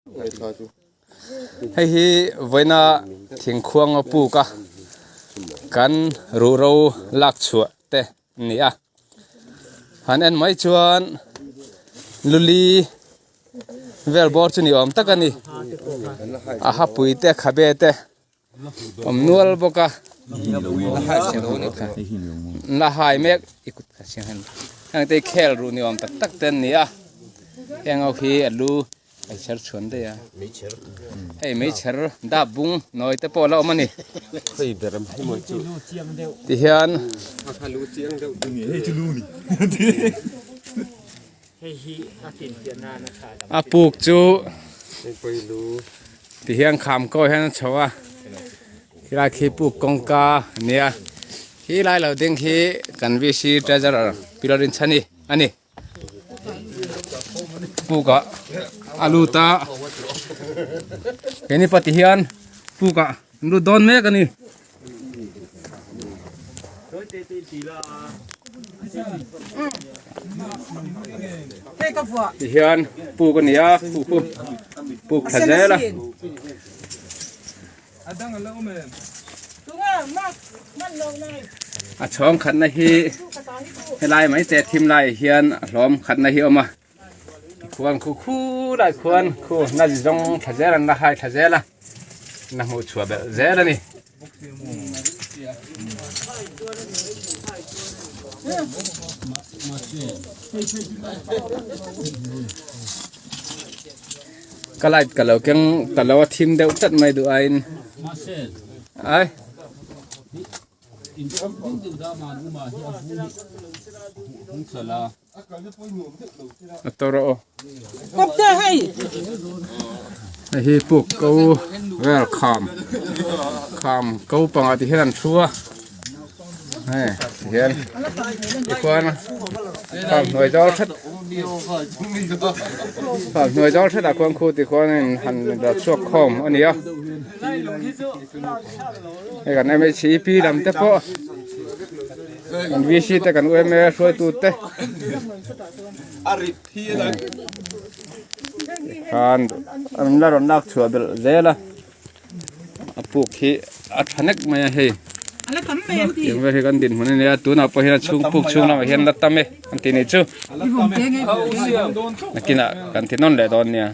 Hei hi vawiina thingkhuang a puk a kan ruhro lak chhuah te a ni a han en mai chuan luli vel bawr chu ni awm tak a ni a hapui te khabe te awm nual bawk a la hai mek i kut kha siang hian heng te hi khel ruh ni awm tak tak te an ni a heng ho hi a lu a chher chhuan daih a hei meichher dap bung nawi te pawh a la awm a ni tihian a puk chu ti hian kham ko hian a chho a khilai khi puk kawngka a nia khilai lo ding khi kan VC treasurer Pi Lalrinchhani a ni puk ah a lut a keini pawh ti hian puk ah an lut dawn mek a ni. Ti hian puk a ni a puk chu puk thla zel a. A chhawng khatna hi helai mai te thim lai hian a hlawm khatna hi a awm a khuan khu khu lai khuan khu na zawng thla zel an la hai thla zel a na hmuh chhuah belh zel a ni. Ka light ka lo keng ta lo a thim deuh tlat mai duh aiin ai. A tawrh aw. Hei hi puk ko vel kham kham ko pangah ti hian an thu a hei ti hian tikhuan kham hnuai zawr that kham hnuai zawr that ah khuan khu tikhuan in han la chhuak khawm a ni a hei kan mhep lam te pawh. Kan VC te kan UMA hruaitu te khan an la rawn lak chhuah belh zel a a puk hi a tha nek mai a hei tiang vel hi kan dinhmun a nia tunah pawh hian a chhung puk chhung lamah hian la tam e an ti nih chu nakinah kan ti nawn leh dawn nia.